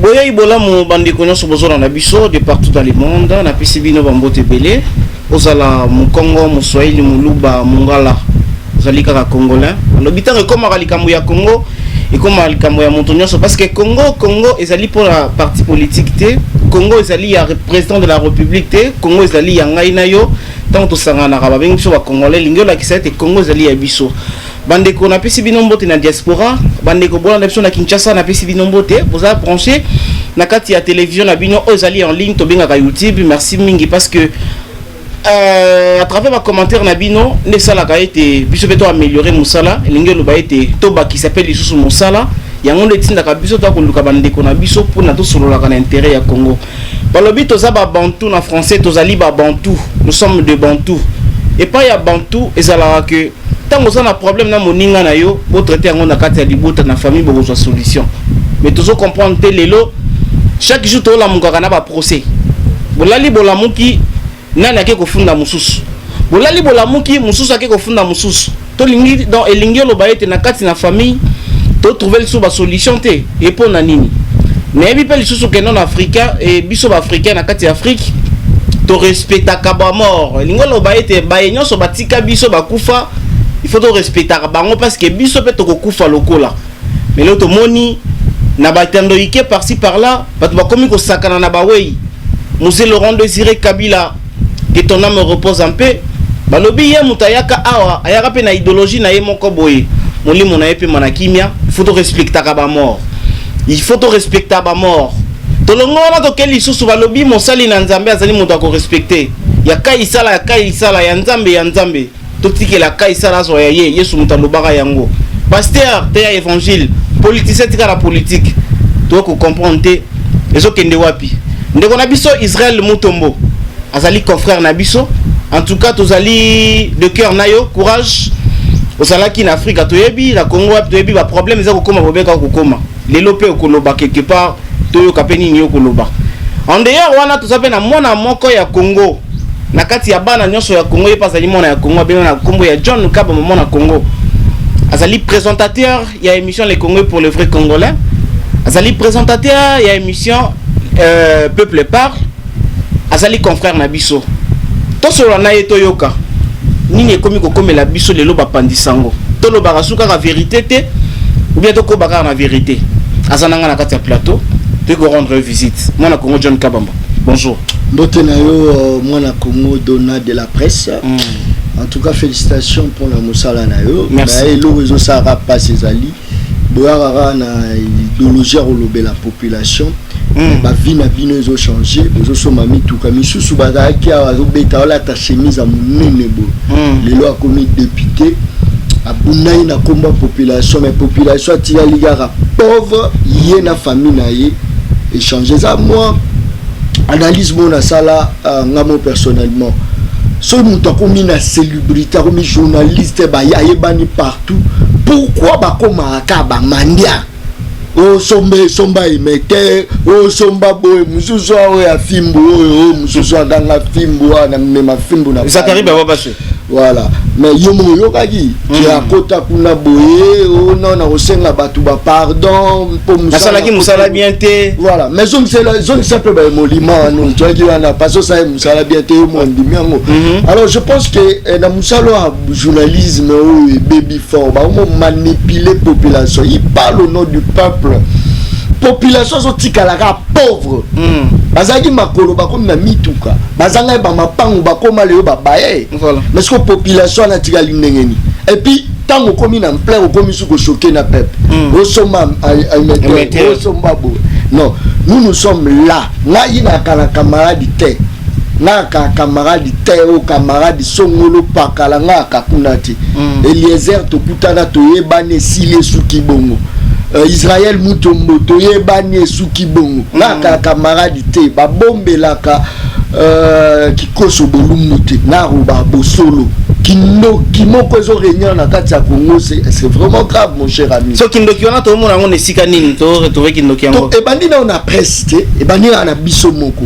Boyei bolamu bandeko nyonso bozolanda biso de partout dans le monde. Napesi bino bambote ebele. Ozala Mokongo, Moswahili, Moluba, Mongala, ozali kaka Congolais. Alobi ntango ekomaka likambo ya Congo, ekomaka likambo ya moto nyonso, parce que Congo, Congo ezali mpona parti politique te. Congo ezali ya président de la République te. Congo ezali ya ngai na yo. Ntango tosanganaka, babengi biso Bacongolais, elingi olakisa ete Congo ezali ya biso. Bandeko, napesi bino mbote na diaspora. Bandeko bolanda biso na Kinshasa, napesi bino mbote. Boza branché na kati ya télévision na bino oyo ezali en ligne, tobengaka YouTube. Merci mingi, parce que à travers bacommentaire na bino nde esalaka ete biso mpe toaméliorer mosala. Elingi oloba ete tobakisa mpe lisusu mosala. Yango nde etindaka biso toya koluka bandeko na biso mpona tosololaka na intérêt ya Congo. Balobi toza Babantu na français, tozali Babantu, nous sommes de Bantu. Epai ya Bantu ezalaka ke ntango oza na problème na moninga na yo, botraiter yango na kati ya libota, na famille, bokozwa solution. Mais tozocomprendre te lelo, chaque jour tolamukaka na baprocès. Bolali, bolamuki, nani ake kofunda mosusu? Bolali, bolamuki, mosusu ake kofunda mosusu. Tolingi donc, elingi oloba ete na kati na famille totrouver lisusu basolution te. Epo na nini? Nayebi mpe lisusu kendo na Africain e biso Baafricain na kati ya Afrique torespectaka bamort. Elingi oloba ete baye nyonso batika biso, bakufa, il faut torespectaka bango, parce que biso mpe tokokufa lokola. Mais lelo tomoni na batando ike par-ci par-là, bato bakomi kosakana na bawei. Mzee Laurent Désiré Kabila, que ton âme repose en paix. Balobi ye moto ayaka awa, ayaka mpe na idéologie na ye moko boye. Molimo na ye pema na kimia. Il faut torespectaka bamort, il faut torespecta bamort. Tolongo wana, tokei lisusu. Balobi mosali na Nzambe azali moto akorespecter ya kai isala, ya kai isala, ya Nzambe, ya Nzambe. Totikela kai isala, azwa ya ye. Yesu moto alobaka yango. Pasteur te ya évangile, politicien tika na politique. Tokocomprendre te ezokende wapi. Ndeko na biso Israel Mutombo azali confrère na biso. En tout cas, tozali de cœur na yo. Courage. Ozalaki na Afrika, toyebi na Congo wapi, toyebi baproblème eza kokóma, bobeka kokóma lelo mpe okoloba quelque part, toyoka mpe nini yo koloba. En dehors wana, toza mpe na mwana moko ya Congo na kati ya bana nyonso ya Congo. Ye mpe azali mwana ya Congo, abenga na nkombo ya John Kabamba. Mwana Congo, azali présentateur ya émission Le Congo pour le vrai Congolais, azali présentateur ya émission Peuple Parle. Azali confrère na biso. Tosolola na ye, toyoka nini ekomi kokomela biso lelo. Bapandisango tolobaka su kaka vérité te, ou bien tokoba kaka na vérité? Aza na nga na kati ya plateau, toyei korendre visite. Mwana Congo John Kabamba, bonjour. Mbote na yo, mwana Congo Dona de la presse. En tout cas, félicitations mpona mosala na yo. Merci. Eloko ezosalaka mpasi ezali boya kaka na idéologie ya kolobela population. Bavie na bino ezochanger, bozosomba mituka misusu. Bazalaki awa, azobeta, olata chemise ya monene boye. Lelo akomi député, abundaki na nkombo ya population, mais population atikali kaka pauvre, ye na famille na ye. Échange eza mwa analyse moko nasala, nga mo personnellement. Soki moto akomi na célébrité, akomi journaliste, ayebani partout, pourquoi bakomaka kaka bamandia? Osomba, esomba émetteur, osomba boye, mosusu oyo ya fimbu oyo, oyo mosusu aganga fimbu wana, mema fimbu na Zakari Bababaswe. Voilà, mais yo moko oyokaki ke akota kuna boye, ono na kosenga bato bapardon mpo nasalaki mosala bien te. Voilà, mais zongisa mpe baémolima wana ozwaki wana, parce osali mosala bien te, yo mo ondimi yango. Alors je pense que na mosala ya journalisme oyo ebebi fort, bakomo manipuler population. Il parle au nom du peuple, population azotikalaka pauvre. Bazalaki makolo, bakomi na mituka, bazangai bamapangu, bakóma lelo babaye. Mais soki population wana atikali ndenge nini? Et puis ntango okomi na ampleur, okomi soki kochoquer na peuple, osomba émetteur, osomba boye. Non, nous, nous sommes là. Ngai naka na camarade te, ngai camarade te, oyo camarade songolo pakala, ngai aka kuna te. Eliezer tokutana, toyebani, esili, esuki bongo. Israel Mutombo toyebani, esuki bongo. Ngai camarade te, babombelaka kikoso bolumbu te. Naroba bosolo, kindoki moko ezorégnir na kati ya Congo, c'est vraiment grave, mon cher ami. So kindoki wana tomona yango na esika nini? Toretrouver kindoki yango? Ebandi nao na presse te, ebandi kaka na biso moko.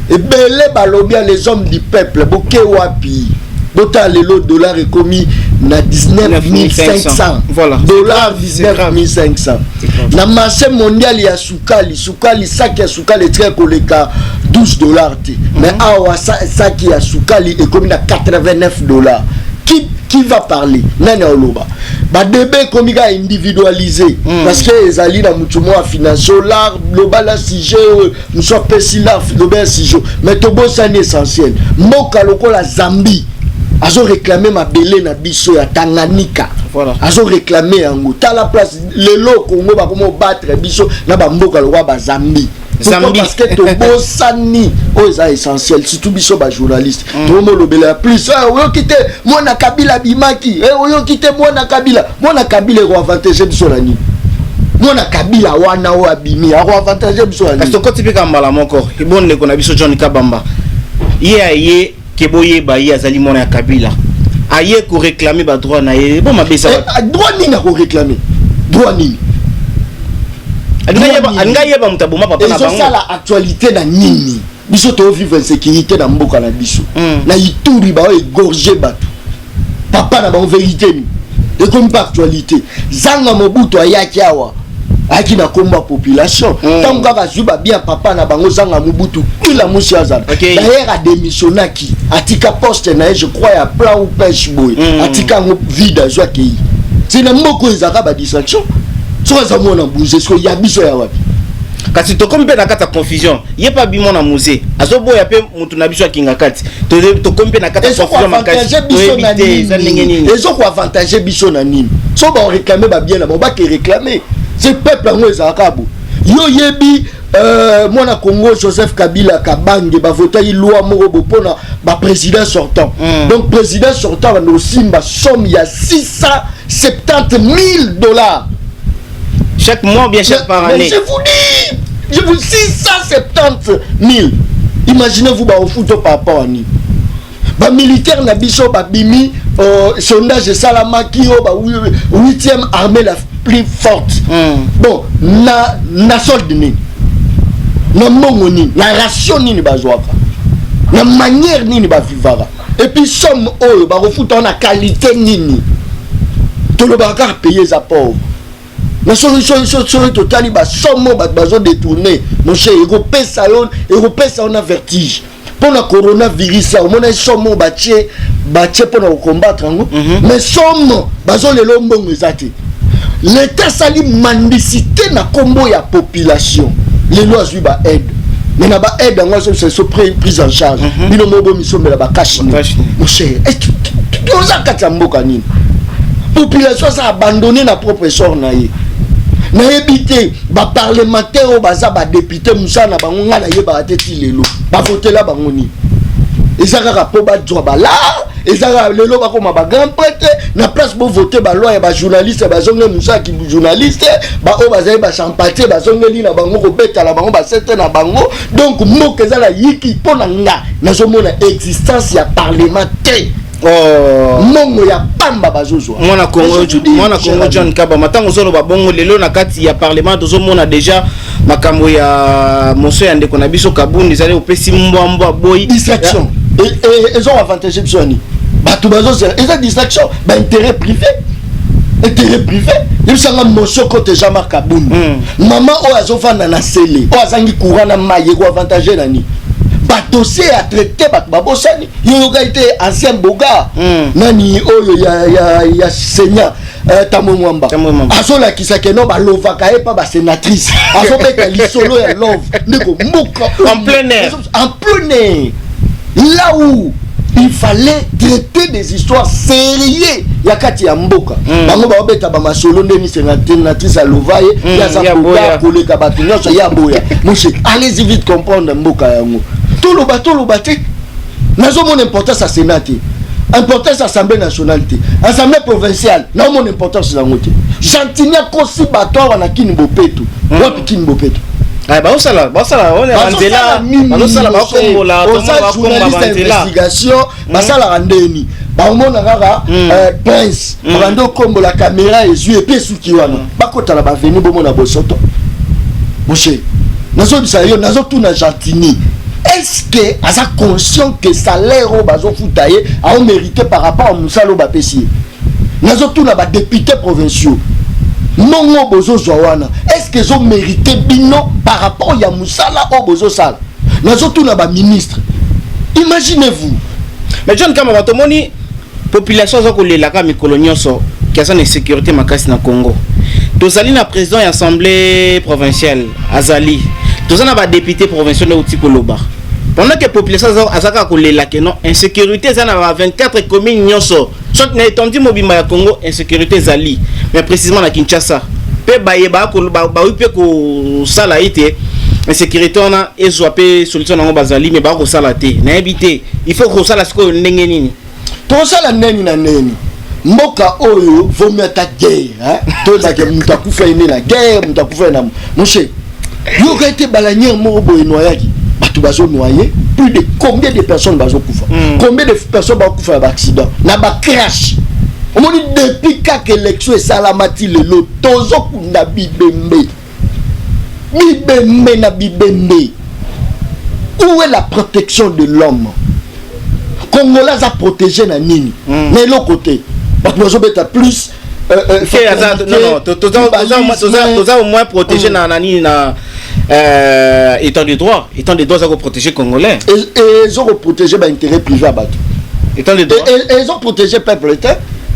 Ebele balobi ya les hommes du peuple, boke wapi? Botala lelo, dollar ekomi na 19 500 dollars, 19 500. Na marché mondial ya sukali, sukali, saki ya sukali etikali koleka 12 $ te, mais awa saki ya sukali ekomi na 89 $. Qui va parler? Nani aoloba? Badébats ekomi kaka individualisé parce que ezali na mutu moko afinance lar, loba la sujet oyo, mosu apesi lar, loba ya sujet, mais tobosani essentiel. Mboka lokola Zambie azoréclame mabele na biso ya Tanganyika. Azoréclame yango. Tala place lelo Congo bakoma obattre biso na bamboka lokola baZambie. Zambie. Parce que tobosani oyo eza essentiel, surtout biso bajournaliste tomolobela ya plus. Oyoki te mwana Kabila abimaki? Oyoki te mwana Kabila? Mwana Kabila ekoavantage biso na nini? Mwana Kabila wana oyo abimi akoavantage biso na Kasi nini? Tokoti mpe kaka mbala moko. Ebo ndeko na biso John Kabamba, ye aye ke boyeba ye azali mwana ya Kabila, aye koréclame badroit na ye bo mabe eza? Droit nini akoréclame? Droit nini? Droit nini? Alinga yeba moto aboma papa na bango. Ezosala actualité na nini? Biso tovivre insécurité na mboka na biso. Na Ituri bao égorge bato, papa na bango. Vérité nini ekomi mpe actualité? Zanga Mobutu ayaki awa, ayaki na kombo ya population. Ntango kaka azwi babien papa na bango, Zanga Mobutu kila musi azala. D'ailleurs adémissionnaki, atika poste na ye, je crois ya plan ou pêche boye. Atika yango vide, azwi, akei. Ntina mboka oyo ezalaka badistraction. Soki aza mwana Mzee, soki ya biso ya wapi? Kasi tokomi mpe na kati ya confusion. Ye mpe abimi mwana Mzee, azoboya mpe motu na biso akinga kati. Tokomi mpe na kati ya confusion makasi. Ezokoavantage biso na Toyebi te eza ndenge nini? Nini? Ezokoavantage biso na nini? So baréclame babien na bango, bake réclame. Ce peuple yango ezalaka bo yo yebi. Mwana Congo Joseph Kabila Kabange, bavotaki loi moko bo mpona baprésident sortant. Donc président sortant bando osimba somme ya 670 000 dollars. Chaque mois, bien chaque par Mais année? je vous dis, je vous 670 000. Imaginez-vous, baofuto par rapport à nini? Bamilitaire na biso babimi, sondage esalamaki oyo ba 8e armée la plus forte. Bon, na solde nini, na mbongo nini, na ration nini bazwaka, na manière nini bavivaka, et puis somme oyo bakofuta na qualité nini? Tolobaka kaka pays eza pauvre, mais soki totali basomme oyo bato bazodétourne, mon cher, ekopesa yo na vertige. Mpona coronavirus omona somme oyo batie mpona kocombattre yango, mais somme bazolela mbongo eza te. L'État asali mendicité na nkombo ya population. Lelo azwi baaide, mais na baaide yango azobisa so prise en charge. Bino moko bomisombela bacache-nez. Mon cher, toza kati ya mboka nini? Population aza abandonné na propre sort na ye. Nayebi te baparlementaire oyo baza badéputé, mosala na bango ngai nayebaka te. Ti lelo bavotela bango nini? Eza kaka mpo bazwa balar, eza kaka lelo bakoma bagrand prêtre. Na place bovote baloi ya bajournaliste, bazongeli mosala ki journaliste. Baoyo bazali bachampatier bazongeli na bango kobetala bango basete na bango. Donc mboka eza na yiki. Mpo na nga, nazomona existence ya parlement te. Oh. Mbongo ya pamba bazozwa. Mwana Congo, mwana Congo John Kabamba, ntango ozoloba bongo, lelo na kati ya parlement tozomona déjà makambo ya moso ya ndeko na biso Kabundi ezali opesi mbwambwa boyi. Distraction ezo avantage biso yani bato bazozela, eza distraction, baintérêt privé, intérêt privé. Yebisanga motion kote Jean-Marc Kabund, mama oyo azovanda na sele, oyo azangi courant na mai, ekoavantage nani? Badossier ya traité, bato babosani. Yoyokai te ancien boga nani oyo ya seigneur Tambo Mwamba azolakisa keno balovaka ye mpa basénatrice, azobeta lisolo ya love. Ndeko, mboka en plein air. En plein air, là où il fallait traiter des histoires sérieux ya kati ya mboka. Bango baobeta bamasolo ndeni sénatrice alova ye. Ye aza boga koleka bato nyonso ya boya. Monsieur, allez-y vite comprendre. Mboka yango toloba, toloba te. Nazomona importance ya Sénat te, importance Assemblée nationale te, assemblée provinciale naomona importance yango te. Gentini akosi bato awa na Kini Bopeto. Wapi Kini Bopeto? Basala banzela, bazosala, bakombola. Oza journaliste investigation, basalaka ndeni? Baomona kaka prince babandi okombola, caméra ezwi epe esuki wana. Bakota na baveni, bomona bosoto. Moshe, nazobisa yo, nazotuna Gentini, est-ce que aza conscient que salaire oyo bazofuta ye aomérité par rapport à mosala oyo bapesi ye? Nazotuna badéputé provinciaux, mbongo bozozwa wana, est ce que ezomérite bino par rapport ya mosala oyo bozosala? Nazotuna baministre, imaginez-vous. Mais John Kama, bato omoni population aza kolelaka mikolo nyonso ki aza na insécurité makasi na Congo. Tozali na président ya assemblée provinciale, azali, toza na badéputé provinciaux nde outi koloba. Pendant que population aza kaka kolela ke non, insécurité eza na ba 24 commune nyonso, soit na étendue mobimba ya Congo, insécurité ezali, mais précisément na Kinshasa mpe bayeba bawi mpe kosala ye te. Insécurité wana ezwa mpe solution nango, bazali, mais bakosala te. Nayebi te, il faut kosala sikoyo ndenge nini? Tosala ndeni na ndeni. Mboka oyo vomi ata guerre, toyebake moto akufa ye nde na guerre, moto akufa ye na moshe. Yoka ete baleinière moko boye noyaki bato, bazonoye plus de combien de personnes bazokufa? Combien de personnes bakufa na baaccident, na bacrash? Omoni, depuis kaka élection esalama ti lelo, tozokunda bibembe, bibembe na bibembe. Où est la protection de l'homme congolais? Aza protégé na nini? Na eloko te. Bato bazobeta plus. Toza au moins protégé na nini, na état de droit. État de droit eza koprotéger congolais. Ezokoprotéger baintérêt privé ya bato. État de droit. Ezoprotéger peuple te.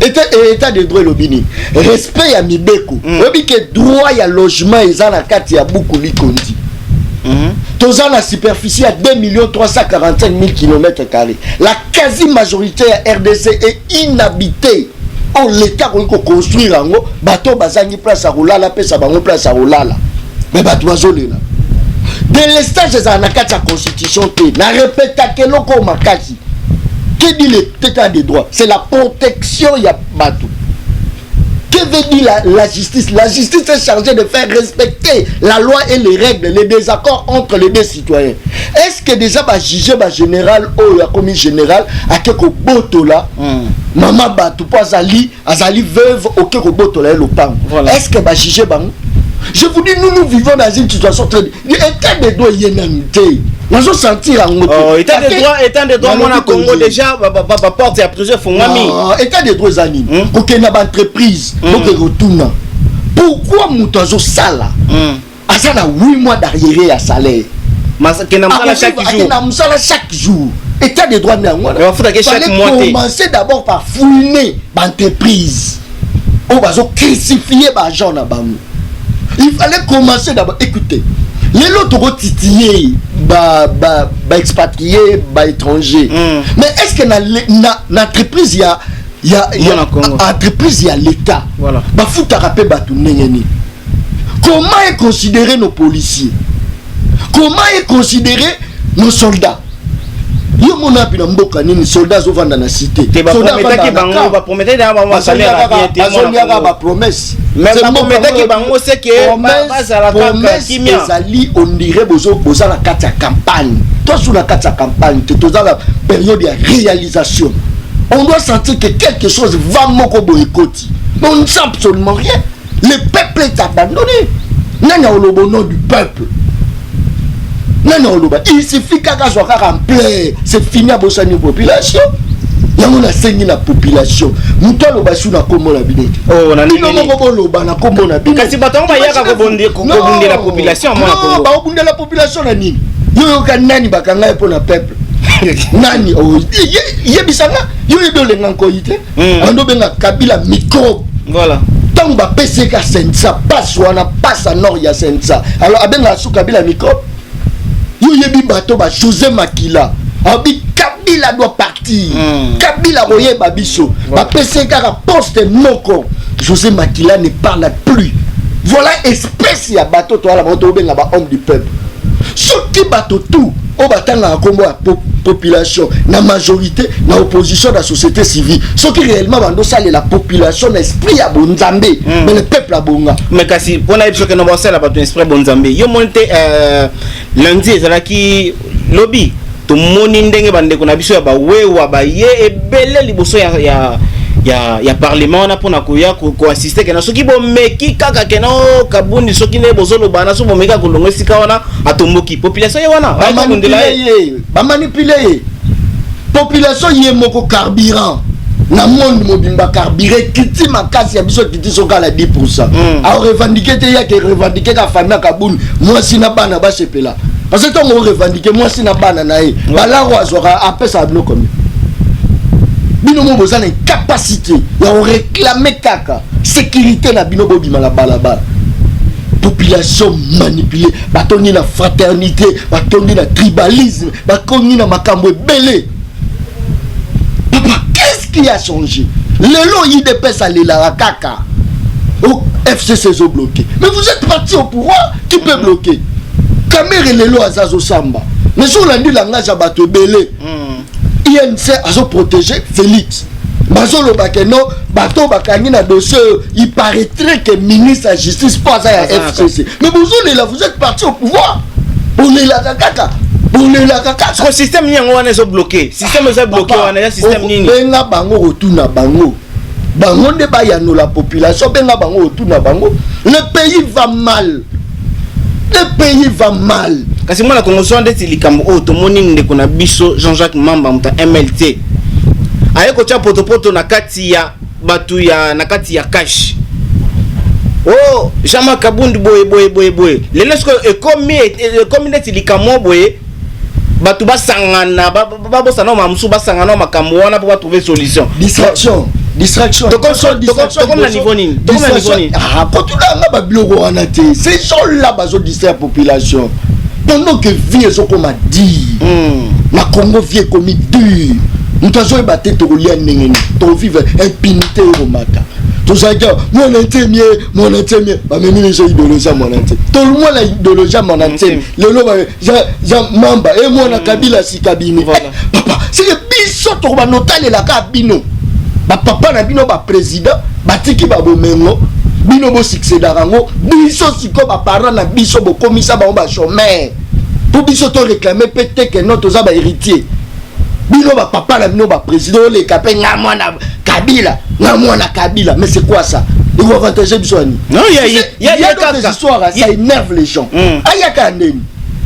État de droit elobi nini? Respect ya mibeko. Oyebi ke droit ya logement eza na kati ya buku likondi. Toza na superficie ya 2 millions 345 000 km carrés. La quasi majorité ya RDC est inhabitée. Oyo l'État akoki koconstruire yango, bato bazangi place ya kolala, apesa bango place ya kolala, mais bato bazolela. Délestage ezala na kati ya constitution te. Na répétaka eloko oyo makasi. Que dit l'état de droit? C'est la protection ya bato. Que veut dire la justice? La justice est chargée de faire respecter la loi et les règles, les désaccords entre les deux citoyens. Est-ce que déjà ba juger ba général oyo akomi général, ake kobotola mama bato po azali veuve, oke kobotola ye lopango? Voilà. Est-ce que ba juger bango? Je vous dis, nous, nous vivons dans une situation très, état de droit ye nanu te, nazosentir yango te. Oh, état de droit, état de droit, mwana Congo déjà baporte ya prison efungwami. État de droit eza nini? Kokende na baentreprise, boke kotuna pourquoi moto azosala, aza na 8 mois d'arriéré ya salaire. Kenda mosala chaque jour. Akenda mosala chaque jour. État de droit nde yango wana. Bafutaki chaque mois te. Commencer d'abord par fouiner baentreprise oyo bazocrucifier baagent na bango. Il fallait commencer d'abord. Écoutez, lelo tokotitiller baexpatrié, baétranger, mais est ce que na entreprise ya entreprise ya l'État, bafutaka mpe bato ndenge nini? Comment est considéré nos policiers? Comment est considéré nos soldats? Yo mona api na mboka nini soldat azovanda na cité? Bazoliaka bapromesse. Bango seke bazalaka kimia. Ezali on dirait boza na kati ya campagne. Tozu na kati ya campagne te, toza na période ya réalisation. On doit sentir que quelque chose va moko boye ekoti, mais on ne sent absolument rien. Le peuple est abandonné. Nani aoloba au nom du peuple? Nani aoloba? Il suffit kaka azwa kaka ampleur, c'est fini, abosani population. Yango nasengi na population, moto aloba su na nkombo na bino te. Oh, bino moko boloba na nkombo na bino. Kasi bato yango bayaka kobundela population. Mwana Congo, baobundela population na nini? Yo yoka, nani bakanga ye mpo na peuple? Nani? Oh, yebisanga, yo yebi olenga nkoi te. Ando obenga Kabila microbe. Ntango bapesi eka sensa passe wana, passe nord ya sensa, alors abengaka su Kabila microbe. Yo yebi bato ba José Makila abi Kabila doit partir. Kabila koyeba biso, bapesi kaka poste moko, José Makila ne parle plus. Voilà espèce ya bato toala bango, tobenga ba homme du peuple. Soki bato tout oyo batangaka nkombo ya population, na majorité, na opposition, na société civile, soki réellement bandosalela population na esprit ya bonzambe, mais le peuple abonga. Mais kasi mpona yebi soki no basala bato esprit bonzambe, yo moni te, lundi ezalaki lobi, tomoni ndenge bandeko na biso ya bawewa baye ebele liboso ya parlement wana mpona koya koassister kena soki bomeki kaka kena o Kabundi, soki nde bozoloba na so bomeki kolongo esika wana, atomboki population ye wana. Bamanipule ye, bamanipule ye population ye moko carburant. Na monde mobimba, carburant kiti makasi, ya biso kiti soki ala 10. Aorevendiquer te, yake revendiquer ka famille ya Kabund, mwasi na bana basepela, parce que ntongo orevendiquer mwasi na bana na ye, balaro azwaka, apesaka bino combien? Bino mo boza na incapacité ya koréclamer kaka sécurité na bino, bobima na balabala. Population manipulée, batondi na fraternité, batondi na tribalisme, bakondi na makambo ebele. Papa, qu'est-ce qui a changé lelo? UDPS alelaka kaka au FCC ezobloquer, mais vous êtes parti au pouvoir, qui peut bloquer? Kamerhe lelo aza azosamba, mais so olandi langage ya bato ebele, UNC azoprotéger Félix, bazoloba ke non, bato bakangi na dossier oyo, il paraîtrait que ministre ya justice mpo aza ya FCC. Mais bozolela, vous êtes parti au pouvoir, bolelaka kaka, bolelaka kaka. Système nini yango wana ezobloquer? Système eza bloqué wana eza système nini? Benga bango kotuna bango, bango nde bayanola. Population, benga bango kotuna bango. Le pays va mal, le pays va mal. Kasi mwana Kongo, so ndeti likambo oyo tomoni, ndeko na biso Jean-Jacques Mamba, moto ya MLT, aye kotia potopoto na kati ya bato ya na kati ya CACH, o Jean-Marc Kabund boye boye boye boye. Lelo sikoyo ekomi neti likambo boye, bato basangana, babosana ma mosusu, basangana makambo wana mpo batrouver solution. Distraction, distraction. Tokomi na niveau nini? Tokomi na niveau nini? Ah, kotulanga babiloko wana te. Ces gens là bazodistraire population pendant que vie ezokoma dure na Congo. Vie ekomi dure, moto azoyeba te tokolia ndenge nini, tokovivre. Impunité ekomata. Tozalaki mwana ntemi ye, mwana ntemi bamemi biso idéologie ya mwana ntemi, tolumwana idéologie ya mwana ntemi. Lelo Jean Mamba e mwana Kabila sika bimi. Papa, seke biso tokobanda otalelaka bino, bapapa na bino baprésident batiki babomengo, bino bosuccédaka yango. Biso sikoyo, baparent na biso bokomisa bango bachômeur, mpo biso toréclamer mpe te ke non, toza bahéritier. Bino bapapa na bino baprésident, oleka mpe nga mwana Kabila, nga mwana Kabila. Mais c'est quoi ça? Ekoavantage biso ani? Non, il y a, y a d'autres histoires, ça énerve les gens. Ayaka ndeni,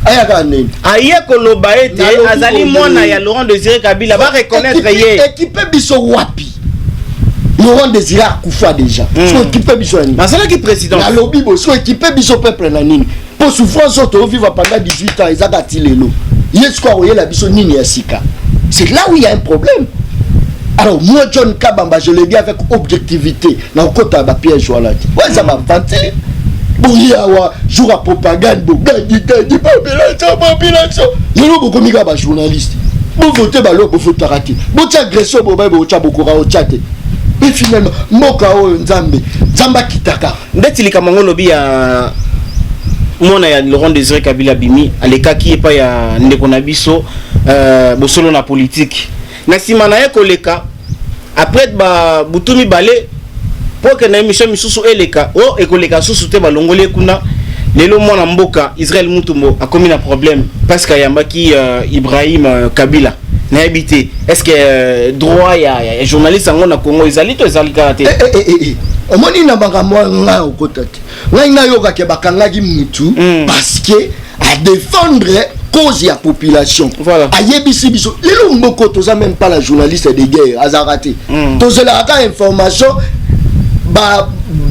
ayaka ndeni? Aye koloba ete azali mwana ya Laurent Désiré Kabila, bareconnaître ye. Équipe biso wapi? Laurent Désiré akufa déjà. So équipe biso ya nini? Azalaki président. Nalobi bo so équipe biso peuple na nini? Mpo souffrance oyo tovivre pendant 18 ans ezaka ti lelo. Ye siko akoyela biso nini ya sika? C'est là où il y a un problème. Alors moi, John Kabamba, je le dis avec objectivité, nakokota bapiège wana te. Oyo eza baventure. Boye awa jour ya propagande, bogangi gangi population, population. Lelo bokomi kaka bajournaliste, bovote balo, bovotaka te, botia agression, bobai botya, bokoka otya te. Et finalement, mboka oyo, Nzambe, Nzambe akitaka. Ndeti likambo yango olobi ya mwana ya Laurent Désiré Kabila, bimi alekaki epai ya ndeko na biso Bosolo na Politike. Na nsima na ye koleka, après babutu mibale, mpo ke na émission misusu eleka o ekoleka susu te, balongoli ye kuna. Lelo mwana mboka Israel Mutumbo akomi na problème parce que ayambaki Ibrahim Kabila. Nayebi te, est ce que droit ya journaliste yango na Congo ezali to ezali kaka te? Eh, eh, eh, eh. Omoni, na makambo wana ngai okota te. Ngai nayokake bakangaki mutu parce que adéfendre cause ya population. Ayebisi biso lelo mboko toza même pas la journaliste de guerre azalaka te. Tozelaka kaka information,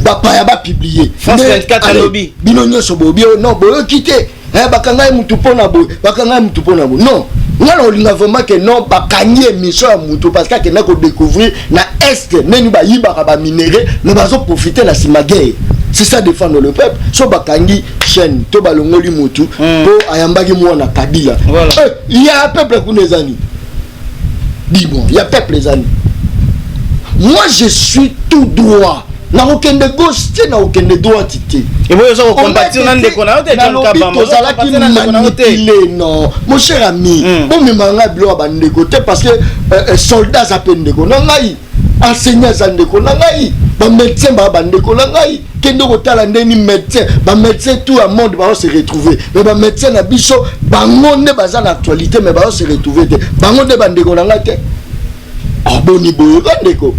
bapaya bapublier. France 24 alobi. Bino nyonso bobi non, boyoki te. Bakanga ye mutu mpo na boye, bakanga ye mutu mpo na boye. Non, nga na olinga vraiment ke non, bakangi émission ya mutu parce que akenda kodécouvrir na Est ndeni bayibaka baminerais, mais bazoprofiter na nsima guerre. C'est ça, défendre le peuple. So bakangi chaîne to balongoli mutu mpo ayambaki mwana Kabila, eh, ya peuple kuna ezani? Dis-moi, ya peuple ezani? Moi, je suis tout droit, nakokende gauche te, nakokende droite te. Eboyo oza kocompatir na ndeko na yo te, John Kabamba? Tozalaki manipulé. Non, mon cher ami, bomema ngai biloko ya bandeko te, parce que soldat aza mpe ndeko na ngai, enseignant aza ndeko na ngai, bamédecin baa bandeko na ngai. Kende kotala ndeni médecin, bamédecin tout ya monde bao se retrouver, mais bamédecin na biso, bango nde baza na actualité, mais bao se retrouver te. Bango nde bandeko na ngai te? Aboni boye, bandeko,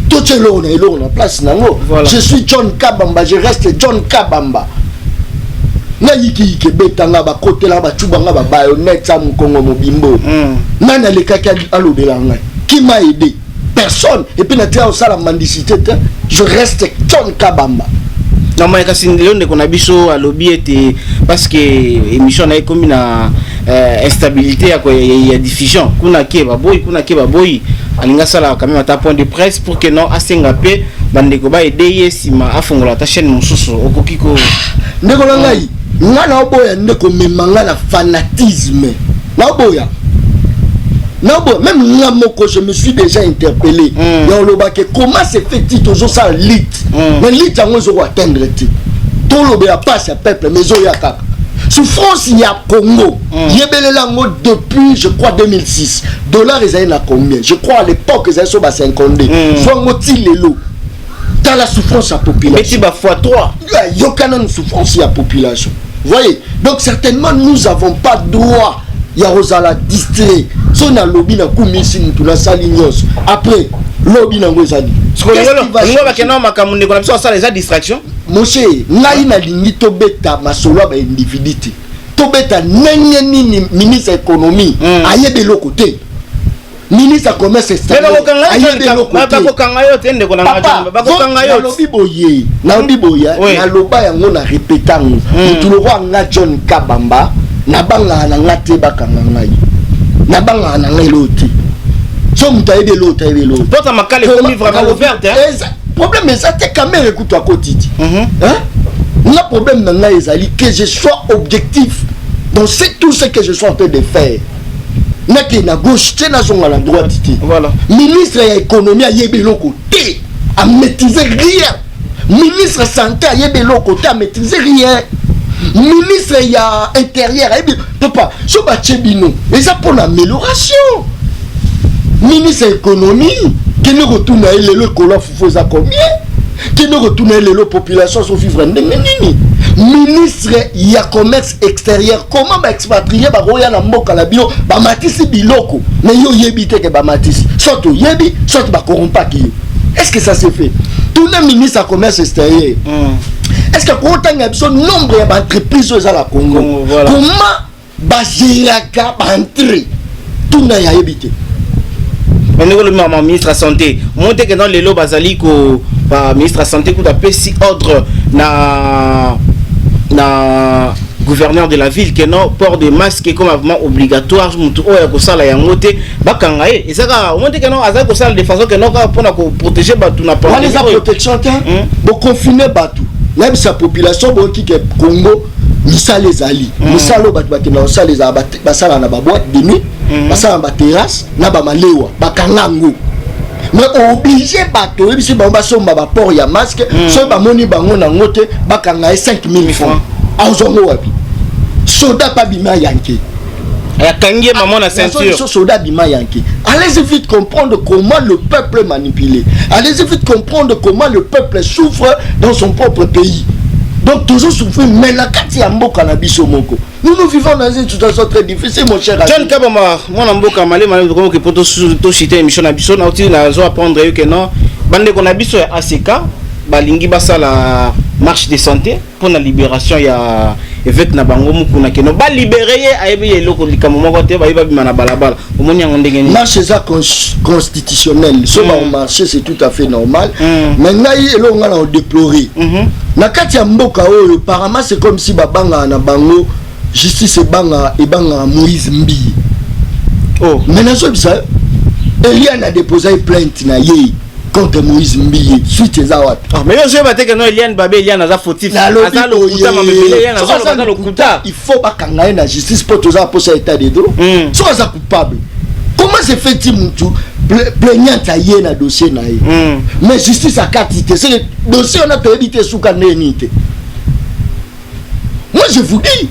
totia eloko na eloko na place nango. Je suis John Kabamba, je reste John Kabamba. Nayikiyiki ebetanga, bakotelanga, bacubanga babayonete ya mokongo mobimbo. Nani alekaki alobela ngai? Qui m'a aidé? Personne. Et puis natia osala mendicité te, je reste John Kabamba. Non, mais kasi lelo ndeko na biso alobi ete parce que émission na ye ekomi na instabilité ya diffusion, kuna ke baboyi, kuna ke baboyi, alingi asala quand même ata point de presse pour que non asenga mpe bandeko baede ye, nsima afongola ata chaîne mosusu. Okoki ko Ndeko na ngai, nga naoboya nde komema nga na fanatisme. Naoboya, naoboya. Même nga moko, je me suis déjà interpellé ya olobake comment se fait-il tozosala lutte, mais lutte yango ezoko atteindre te. Tolobela pasi ya peuple, mais ezoya kaka souffrance ya Congo. Yebelela yango depuis, je crois, 2006. Dollar ezali na combien? Je crois à l'époque ezali so ba 52. Zwa yango ti lelo, tala souffrance ya population. Beti ba fois 3. Yoka nanu souffrance ya population. Voyez, donc certainement nous avons pas droit ya kozala distrait. So nalobi, nakumisi mutu, nasali nyonso, après lobi nango ezali Olingo bakenda makambo ndeko na biso asala eza distraction. Moshe, ngai nalingi tobeta masolo ya baindividu te. Tobeta ndenge nini ministre ya économie ayebi eloko te, ministre ya commerce ayebi eloko te. Bakokanga yo te, ndeko na ngai, bakokanga yo. Nalobi boye, nalobi boye, naloba yango, na répéta yango. Mutu lokwa nga John Kabamba, nabangaka na nga te. Bakanga ngai, nabangaka na ngai eloko te. So moto ayebi eloko te, ayebi eloko. Porte Makala ekomi vraiment ouverte. Problème eza te. Kamerhe ekutu akoti ti. Nga problème na ngai ezali que je sois objectif dans tout ce que je suis en train de faire. Nakei na gauche te, nazonga na droite te. Ministre ya économie ayebi eloko te, amaîtrise rien. Ministre santé ayebi eloko te, amaîtrise rien. Ministre ya intérieur ayebi. Papa, so batie bino eza mpona amélioration. Ministre ya économie, kende kotuna ye lelo ekolo ya fufu eza combien. Kende kotuna ye lelo population azovivre ndenge nini. Ministre ya commerce extérieur, comment baexpatriés bakoya na mboka na bino, bamatisi biloko, mais yo oyebi te ke bamatisi? Soit oyebi, soit bakorompaki yo. Est ce que ça se fait? Tuna ministre ya commerce extérieur, est ce que akotanga biso nombre ya baentreprise oyo eza na Congo? Congo, voilà. Comment bagéraka baentrée? Tuna, yayebi te. Mais ndenge olobi mama ministre ya santé, mo te kenda lelo bazali ko ba ministre ya santé kuta apesi ordre na gouverneur de la ville ke non, port de masque ekoma vraiment obligatoire. Motu oyo ya kosala yango te, bakanga ye. Eza kaka omo te ke non, azali kosala de façon ke non, kaka mpona koprotéger bato na Wana eza pandémie oyo. Protection te. Boconfine bato, nayebisa population, boyoki ke Congo misala ezali. Misala oyo bato bakenda kosala ezala basala na baboîte de nuit, basala na baterrasse na bamalewa, bakanga yango. Mais oblige bato, oyebisi bango basomba baport ya masque. Soki bamoni bango nango te, bakanga ye 5000 francs. Azwango wapi? Soda pa bima yanke. Akangi ye mama na ceinture. So soda bima yanke. Allez-y vite comprendre comment le peuple est manipulé. Allez-y vite comprendre comment le peuple souffre dans son propre pays. Donc toujours souffrir, mais na kati ya mboka na biso moko, nous, nous vivons dans une situation très difficile, mon cher ami. John Kabamba, mwana mboka, malema tokomoke mpo toshite émission na biso. Nauti nazo apprendre yo ke non, bandeko na biso ya ACK balingi basala marche de santé mpona libération ya évêque na bango Mukuna, ke non, balibérer ye, ayebi eloko likambo moko te. Bayebi babima na balabala. Omoni yango ndenge nini? Marche eza constitutionnel. So bakomarche, c'est tout à fait normal. Mais ngai, eloko ngai na odéplorer na kati ya mboka oyo, apparemment c'est comme si babangaka na bango justice, ebangaka, ebangaka Moïse Mbiye. Oh. Mais nazoyebisa, Eliane adéposa ye plainte na ye contre Moïse Mbiye, suite eza wapi? Ah, mais yo ozoyeba te ke non, Eliane babe, Eliane aza fautif, aza lokuta, mamebele Eliane azoloba aza lokuta. Il faut bakanga ye na justice mpo toza na posa état de droit. Soki aza coupable, comment se fait-il mutu plaignante aye na dossier na ye, mais justice akati te? C'est dossier wana toyebi te suka ndenge nini te. Moi je vous dis,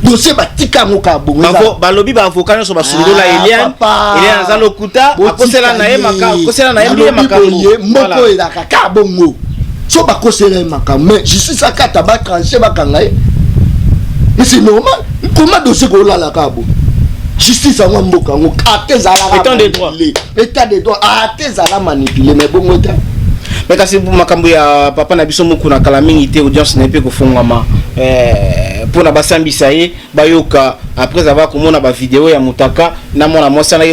dossier batika yango kaka bongo. Balobi baavocat nyonso basundola. Ah, Eliane, papa. Eliane aza lokuta, akosela na ye akosela na ye Mbiye Nalobi makambo. boye, moko oyo ezalaka kaka bongo. So bakosela ye makambo, mais justice akata, batranche, bakanga ye. Mais c'est normal? Comment dossier kolala kaka boye? Justice yango ya mboka yango ate ezalaka État de droit. manipulé. État de droit ate ezala manipulé, mais bongo te. Mais kasi makambo ya papa na biso Mokuna, kala mingi te audience na ye mpe kofungwama. Mpona basambisa ye, bayoka après avoir komona bavideo ya mutaka na mwana mwasi anaki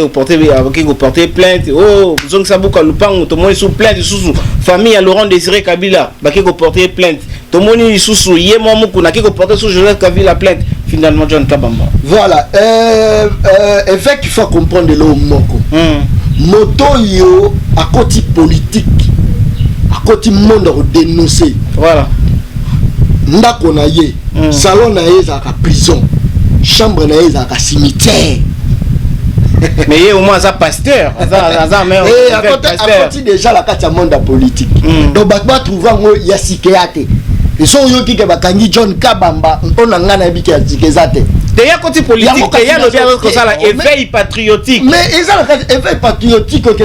akoki koporter plainte. Oh, zongisa buka lupango. Tomoni su plainte lisusu, famille ya Laurent Désiré Kabila baki koporter plainte. Tomoni lisusu ye mwa Mukuna aki koporter su Joseph Kabila plainte. Finalement, John Kabamba. Voilà, évêque, il faut comprendre eloko moko. Moto oyo akoti politique, akoti monde ya kodénoncer, ndako na ye, salon na ye ezalaka prison, chambre na ye ezalaka cimetière. Mais ye au moins aza pasteur, aza mais akoti déjà na kati ya monde ya politique. Donc bato batrouve yango ya sika ya te. So oyoki ke bakangi John Kabamba, mpo na ngai nayebi ke ya sika eza te. Te, ya koti politique te, ya lobi aza kosala éveil patriotique. Mais eza na kati éveil patriotique oke.